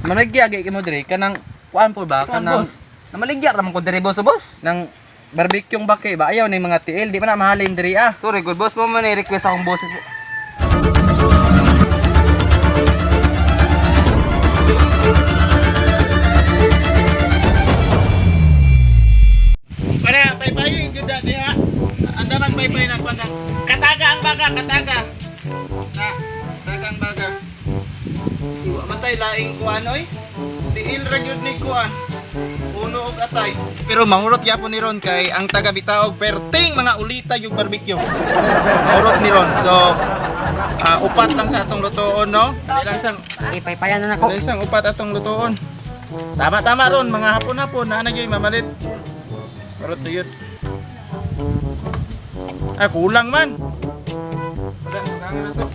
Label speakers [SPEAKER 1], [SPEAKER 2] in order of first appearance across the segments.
[SPEAKER 1] Maligya gay mo diri kanang kuan po ba
[SPEAKER 2] Kanang
[SPEAKER 1] kanang
[SPEAKER 2] boss. Namaligya ra man ko diri, boss, oh, boss.
[SPEAKER 1] Nang barbecue bake ba ayaw ning mga tiil di pa na mahalin diri ah.
[SPEAKER 2] Sorry, good boss, mo man request akong boss.
[SPEAKER 3] Para paypay yung gyud diha. Andamang paypay na kuan na. Kataga ang baga, kataga. Na, kataga ang baga. Iwa man tay laing kuan oy. Tiil ra gyud ni kuan. Ulo og atay. Pero mahurot gyapon ni Ron kay ang taga Bitaog perting mga ulita yung barbecue. Mahurot ni Ron. So upat lang sa atong lutoon, no? Dali lang sang
[SPEAKER 4] Ipaypayan na nako.
[SPEAKER 3] dali sang upat atong lutoon. Tama tama ron, mga hapon-hapon na na gyud mamalit. Marot na yun. Ah, kulang man. Wala, kulangan na to.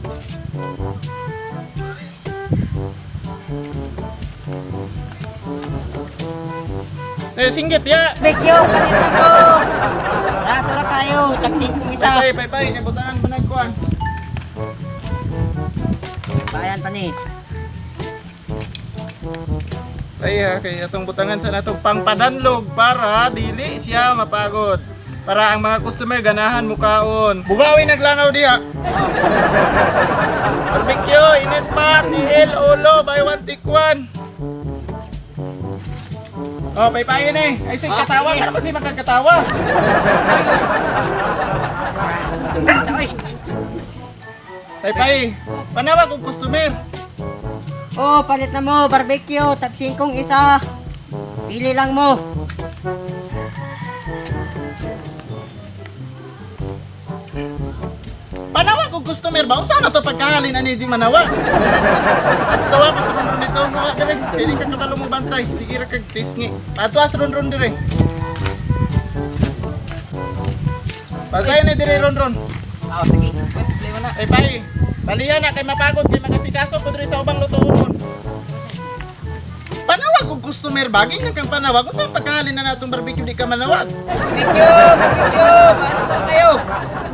[SPEAKER 3] Eh, singgit ya.
[SPEAKER 4] Barbecue, palit ako. Rato ra kayo, taxi kong isa.
[SPEAKER 3] Paypay, paypay, kay butangan pa nagkuan.
[SPEAKER 4] Bayan pa ni.
[SPEAKER 3] Ay, ha, kay atong butangan sa natong pangpadanlog para dili siya mapagod. Para ang mga customer ganahan mukaon. Bugawin naglangaw diha. Barbecue, init pa, tiil, ulo, buy one take one. Oh, paypayin eh. Ay, sige, katawa. Para kasi makakatawa.
[SPEAKER 4] Oy.
[SPEAKER 3] Paypay, panawag og customer.
[SPEAKER 4] Oh, palit na mo, barbecue, taxi kong isa. Pili lang mo.
[SPEAKER 3] Panawag og customer ba? Unsa na to pagkahalin ani di manawag? At tawa ko sa ronron dito, nga dire. Pili ka kabalo mo bantay. Sige ra kag tisngi. Patwa sa ronron dire. Pagkain na dire ronron.
[SPEAKER 2] Ah, sige. Wait, play mo na.
[SPEAKER 3] Ay pay. Baliya na kay mapagod kay magasikaso ko dire sa ubang lutoon. Panawag og customer ba? Ganyan kang panawag. Unsa pagkahalin na natong barbecue di ka manawag?
[SPEAKER 2] Barbecue, barbecue, para kayo.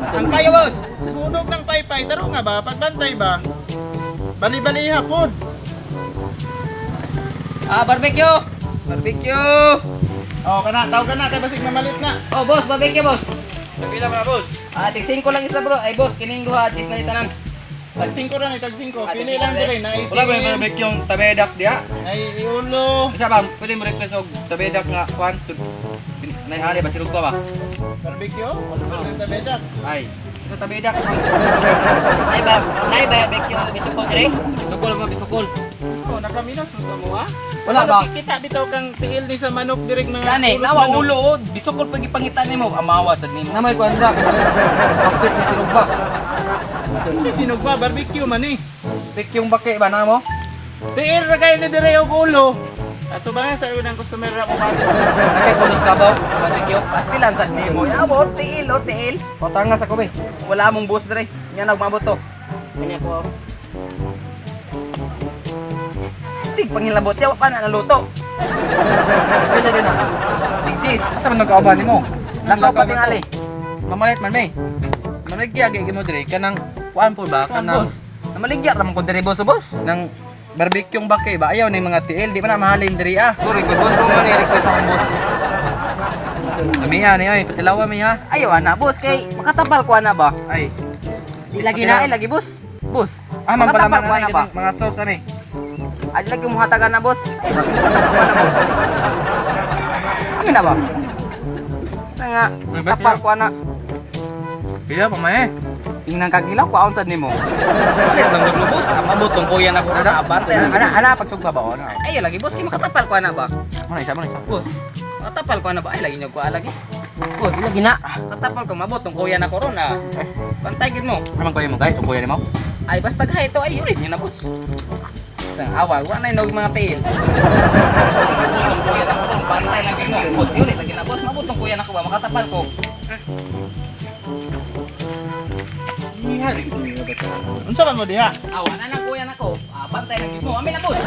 [SPEAKER 3] Ang pay, boss. Sunog ng paypay. Taro nga ba? Pagbantay ba? Bali-bali hapon.
[SPEAKER 2] Ah, barbecue. Barbecue.
[SPEAKER 3] Oh, kana, tawag ka na kay basig mamalit na.
[SPEAKER 2] Oh, boss, barbecue, boss.
[SPEAKER 1] Pila mga boss?
[SPEAKER 2] Ah, tig 5 lang isa, bro. Ay, boss, kining duha, cheese na ni tanan.
[SPEAKER 3] Tag 5 ra ni tag 5. Pili lang dire na
[SPEAKER 1] Wala ba yung
[SPEAKER 3] 18.
[SPEAKER 1] barbecue tabedak diha?
[SPEAKER 3] Ay ulo.
[SPEAKER 1] Isa ba pwede mo request og tabedak nga kuan nay hali ba silog ko ba?
[SPEAKER 3] Barbecue? Wala sa tabedak.
[SPEAKER 1] Ay, sa tabedak
[SPEAKER 4] Ay ba, nay barbecue bisok ko dire.
[SPEAKER 1] bisukol mga bisukol.
[SPEAKER 3] Oh, nakaminos mo sa mua.
[SPEAKER 1] Wala ba?
[SPEAKER 3] Kita bitaw kang tiil ni sa manok direk mga
[SPEAKER 2] Gani,
[SPEAKER 3] ulos
[SPEAKER 2] nawa
[SPEAKER 3] manok.
[SPEAKER 2] ulo, oh. Bisukol pag ipangita nimo, amawa sad nimo.
[SPEAKER 1] Na may kuan da bakit nga silog ba?
[SPEAKER 3] Siya sinog ba barbecue man eh.
[SPEAKER 1] Barbecue bake ba na mo?
[SPEAKER 3] Tiil ra kay ni dire og ulo. Ato ba nga sa unang customer ra ko ba?
[SPEAKER 1] Nakay kulos ka ba? Barbecue.
[SPEAKER 2] Pastilan sad nimo. Yawa, tiil, oh, tiil.
[SPEAKER 1] Patanga sa kobe.
[SPEAKER 2] Wala mong boss dire. Nya nagmabot to.
[SPEAKER 4] Kanya ko.
[SPEAKER 2] Sig pangilabot, yawa pa na naluto.
[SPEAKER 1] Pila din na.
[SPEAKER 2] Tig cheese.
[SPEAKER 1] Asa man nagkauban nimo?
[SPEAKER 2] Langaw pa tingali.
[SPEAKER 1] Mamalit man may. Maligya gay mo diri kanang kuan po ba
[SPEAKER 2] Kanang
[SPEAKER 1] kanang
[SPEAKER 2] boss. Namaligya ra man ko diri, boss, oh, boss.
[SPEAKER 1] nang barbecue bake ba ayaw ning mga tiil di pa na mahalin diri ah.
[SPEAKER 2] Sorry, good boss, mo man request akong boss.
[SPEAKER 1] Amiya ni oy, patilawa mi ha.
[SPEAKER 2] Ayaw ana, boss, kay makatapal ko ana ba?
[SPEAKER 1] Ay,
[SPEAKER 4] Di lagi
[SPEAKER 2] Lagi
[SPEAKER 4] na.
[SPEAKER 2] na ay lagi, boss. Boss.
[SPEAKER 1] ah man pala
[SPEAKER 2] makatapal
[SPEAKER 1] man
[SPEAKER 2] ko ana ba?
[SPEAKER 1] na mga sauce ani.
[SPEAKER 2] Adi lagi mo hatagan na, boss. Ay, bakit makatapal ko ana, boss? Amin na ba? Sa nga, tapal ko ana.
[SPEAKER 1] Pila pa may.
[SPEAKER 2] Tingnan kagilaw ko aon sad nimo. Palit lang gud mo, boss. Amabot tong kuya na ko na abante lang.
[SPEAKER 1] Ana ana pagsugba ba ono?
[SPEAKER 2] Ay lagi, boss, kay makatapal ko ana ba?
[SPEAKER 1] Mo na isa mo na isa.
[SPEAKER 2] Boss, makatapal ko ana ba? Ay lagi nyo ko lagi. Boss,
[SPEAKER 4] Di lagi na.
[SPEAKER 2] katapal ko mabot tong kuya na ko ron ah. Bantay gid mo.
[SPEAKER 1] Ano man kuya mo guys, tong kuya nimo?
[SPEAKER 2] Ay basta gahay ito ay yun na, boss. Sa awa, wa na inog mga tail. Mabot tong kuya na ko ron, bantay lang gid mo. Boss, yun lagi na, boss, mabot tong kuya na ko ba makatapal ko.
[SPEAKER 3] Iha di gid nga bata. Unsa man mo diha?
[SPEAKER 2] Awa na lang kuya na ko. Ah, bantay lang gid mo. Amin na, boss.